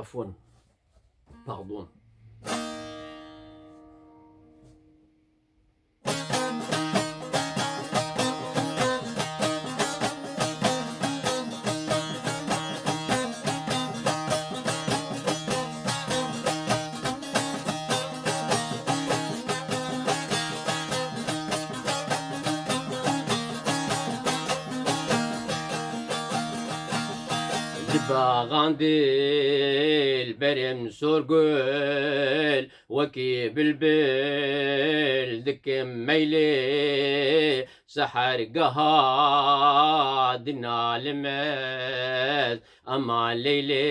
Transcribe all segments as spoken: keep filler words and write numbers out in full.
Fon. Pardon. Di baxan dilberê min sor gul, wekî bilbil dikim meylê, seher geha dinalim ez, aman Leylê,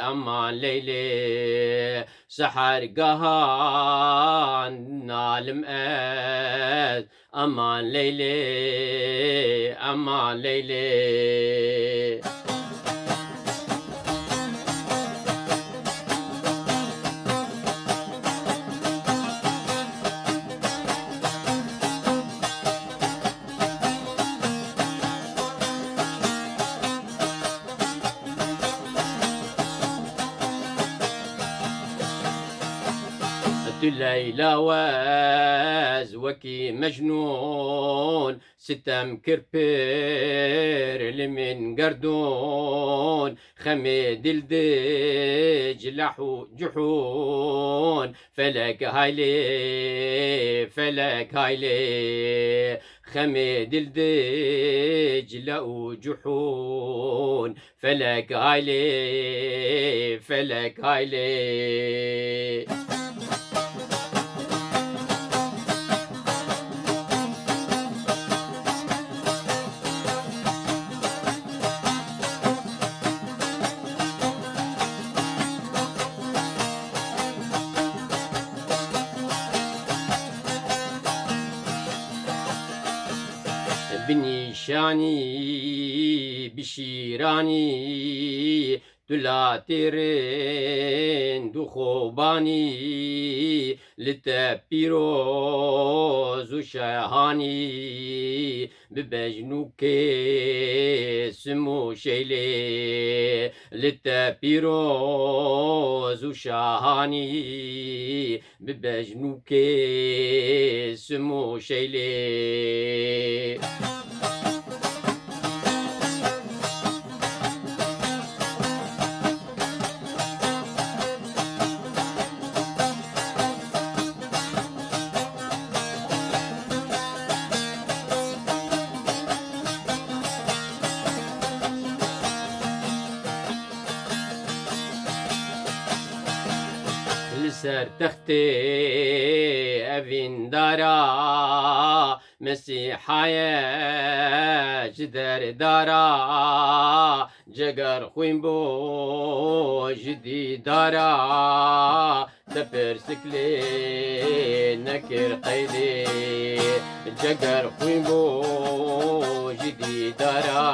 aman Leylê, seher geha dinalim ez, aman Leylê, aman Leylê. Tu Leyla wez wekî Mecnûn, sitem kir pir li min gerdûn, xemê dil Dicle û Cihûn, felek haylê, felek haylê, xemê dil Dicle û Cihûn, felek haylê, felek haylê. Bi nîşanî, bi şîranî, tu latê rind û xobanî, li te pîroz û şehanî, bi bejn û kêsim û şeylê, li te pîroz û şehanî, bi bejn û kêsim û şeylê. Li ser textê evîndara, Mesîha ye ji derdara, ceger xwîn bû ji dîdara, te pirsik lê nekir qeydê, ceger xwîn bû ji dîdara,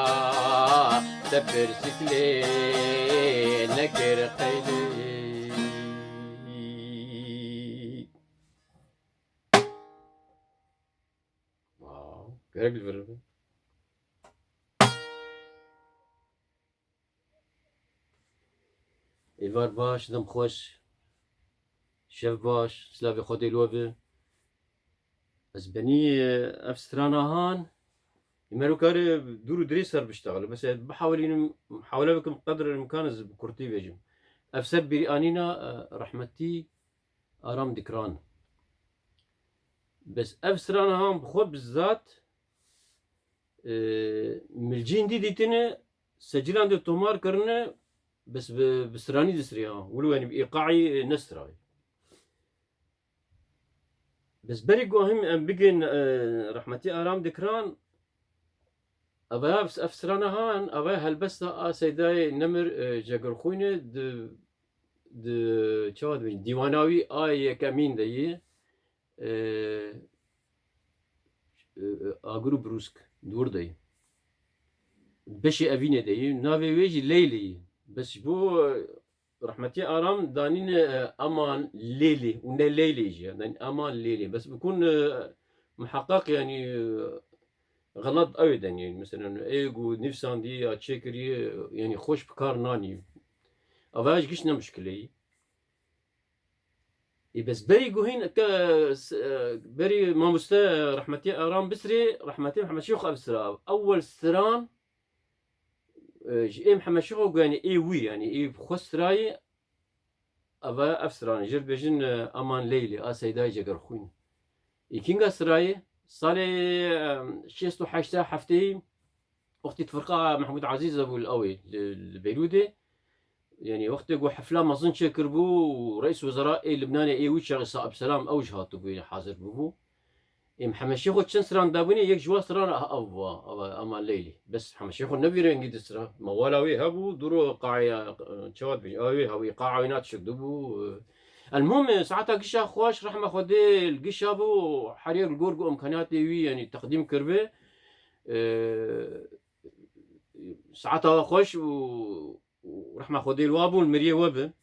te pirsik lê nekir qeydê. Wow, gerek li vir be. Êvar baş, dem xweş. Şev baş, silavê Xwedê li we be. Ez benî, e, ev strana han, ê me rokare dûr û dirêj ser biştexile. Bes ez bihawelînim, hawle bikim qedr imkan ez bi kurtî bêjim. Ev ser bîrî anîna, e, rehmetî Aram Dikran. Bes ev strana han bi xwe bi zat, e, milcîn dî dîtine, secilan de tomar kirine, bes bi, bi stranî disirî ha. Wilo, yanî bi îqaî, e, nesirayî. Bes berî ku him em bigên, e, rehmetî Aram Dikran, Ava ev strana han, ava helbesta a Seydayê Nemir, e, Cegerxwînê di, di, çawa dibêjin, dîwana wî a yekemîn de yî, e, e, Agir û Brûsk, di wir de yî. Beşê evînê de yî. Navê wê jî Leylê yî. Bes ji bo, e, Rehmetî Aram danîne, e, Aman Lêlê û ne Leylê jî. Danî Aman Lêlê. Bes bikun, e, miheqeq, yanî, e, xelat ew ê denî. Mesela, ê ku nivsandî ya çêkirî, yanî, xweş bi kar nanî. Ava ji giş ne muşkileyî. Ê bes berî guhîn ke, s-, e, berî mamoste rehmetî Aram Bisrê, rehmetî Mihemed Şêxo ev sira. Ewel siran, e, ji ê Mihemed Şêxo got, yanî ê wî, yanî ê xwe sirayê, eva ev siran jê re bêjin, e, Aman Leylî, a Seydayê Cegerxwîn. Ê kînga sirayê, salê, e, şêst û heşt hefteyî, wextî tifirqa Mehmûd Ezîz bû li ewê, li, li Beyrûdê. Yanî wextê ku hefla mezin çêkiribû û reîs wezera ê Libnanê ê wî çaxê Saib Selam ew jî hatibû, yanî hazir bûbû. Ê Mihemed Şêxo çend siran dabûnê, yek ji wan siran ev bû, ev, Aman Leylî. Bes Mihemed Şêxo ne vî rengî di sira. Mewala wê hebû, dûro qaeya, çawa dibêjin, ew wê hebû, qaeya wê ne tişik dibû. Elmuhim, saeta gişa xweş, rehma Xwedê li gişa bû, her yek li gor ku imkaniyatê wî, yanî teqdîm kiribe. E, saeta xweş û, û rehma Xwedê li wa bû, li miriyê we be.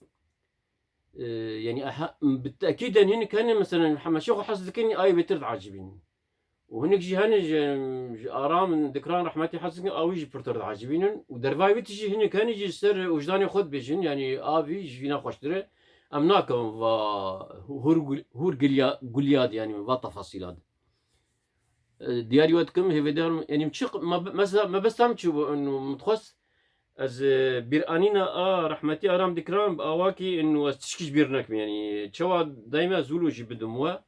E, yanî, aha, bi tekîden hinek hene, mesela, Mihemed Şêxo hez dikin, ay bêtir diacibînin. Û hinek jî hene ji, ji Aram Dikran rehmetî hez dikin, a wî jî pirtir diacibînin. Û dervayê wî tijî hinek hene jî ser wijdanê xwe dibêjin, yanî a vî ji vîna xweştir e. Em nakin va hûr gul-, hûr gilya-, gulya de, yanî va tefasîla de. E, diyarî we dikim, hêvêdar im, yanî çi q-, me, mesela, mebesta min çi bû, û min dixwest ez, e, bîranîna a rehmetî Aram Dikran bi awakî, û ez tişkî ji bîr nekim, yanî çawa dayîme ez wilo jî bidim we.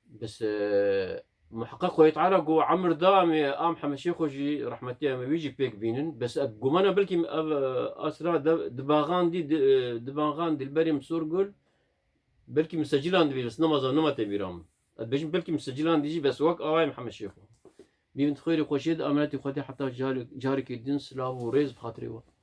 Bes, e, muheqeq Xwedê Teala ku emir da em ê a Mihemed Şêxo jî rehmetî em ê wî jî pêk bînin. Bes ez gumana belkî ev, e, a sira de, di baxan dî, di, e, di baxan Dilberê Misor Gul, belkî min secîlan dibî, bes nema zan, nema tê bîra min. Ez dibêjim belkî min secîlan dî jî, bes wek awayê Mihemed Şêxo. Bînin di xêr û xweşiyê de, emanetî Xwedê heta car-, carekî din, silav û rêz bi xatirê we.